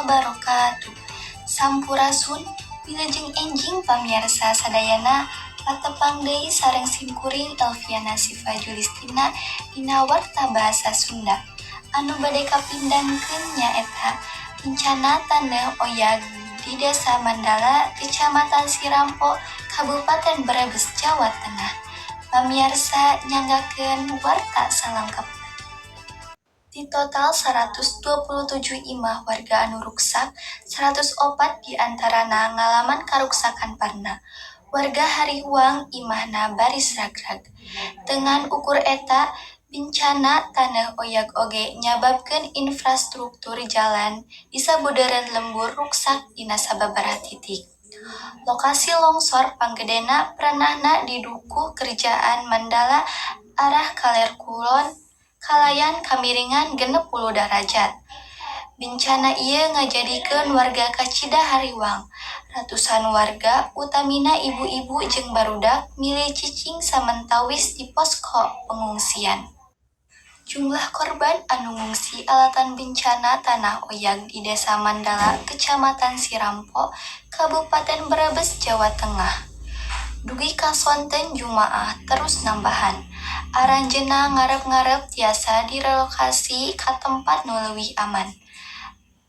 wabarakatuh. Sampurasun, wilujeng enjing pamiarsa sadayana, patepang deui sareng simkuring Elviana Siva Julistina dina Warta Bahasa Sunda. Anu bade kapindangkeun nyaeta bencana taneuh oyag di Desa Mandala, Kecamatan Sirampog, Kabupaten Brebes, Jawa Tengah. Pamiarsa, nyanggakeun warta salengkapna. Ti total 127 imah warga anu ruksak, 104 diantarana ngalaman karuksakan parna. Warga hariwang imahna baris ragrag. Teu ngan ukur eta, bencana taneuh oyag oge nyababkeun infrastruktur jalan di sabudeureun lembur ruksak dina sababaraha titik. Lokasi longsor panggedena prenahna di Dukuh Kerjaan Mandala arah kaler-kulon kalayan kamiringan 60 darajat. Bencana ieu ngajadikeun warga kacida hariwang. Ratusan warga, utamina ibu-ibu jeung barudak, milih cicing samentawis di posko pengungsian. Jumlah korban anu ngungsi alatan bencana tanah oyag di Desa Mandala, Kecamatan Sirampog, Kabupaten Brebes, Jawa Tengah, dugi ka sonten Jumaah terus nambahan. Aranjeunna ngarep-ngarep tiasa direlokasi ka tempat nu leuwih aman.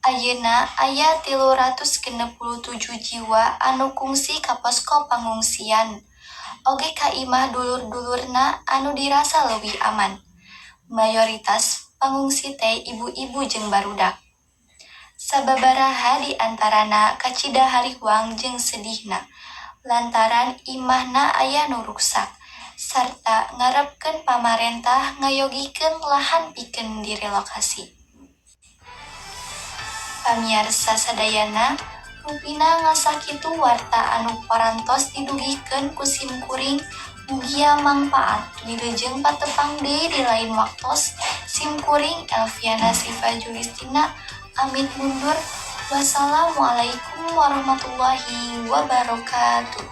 Ayeuna aya 367 jiwa anu kungsi ka posko pangungsian oge ka imah dulur-dulurna anu dirasa leuwih aman. Mayoritas pangungsi teh ibu-ibu jeung barudak. Sababaraha di antarana kacida hariwang jeung sedihna lantaran imahna aya nu ruksak sarta ngarepkeun pamarentah ngayogikeun lahan pikeun direlokasi. Pamiarsa sadayana, rupina ngasakitu warta anu parantos didugikeun ku simkuring, mugia mangpaat. Wilujeng patepang deui di lain waktos. Simkuring Elviana Siva Julistina amit mundur. Wassalamualaikum warahmatullahi wabarakatuh.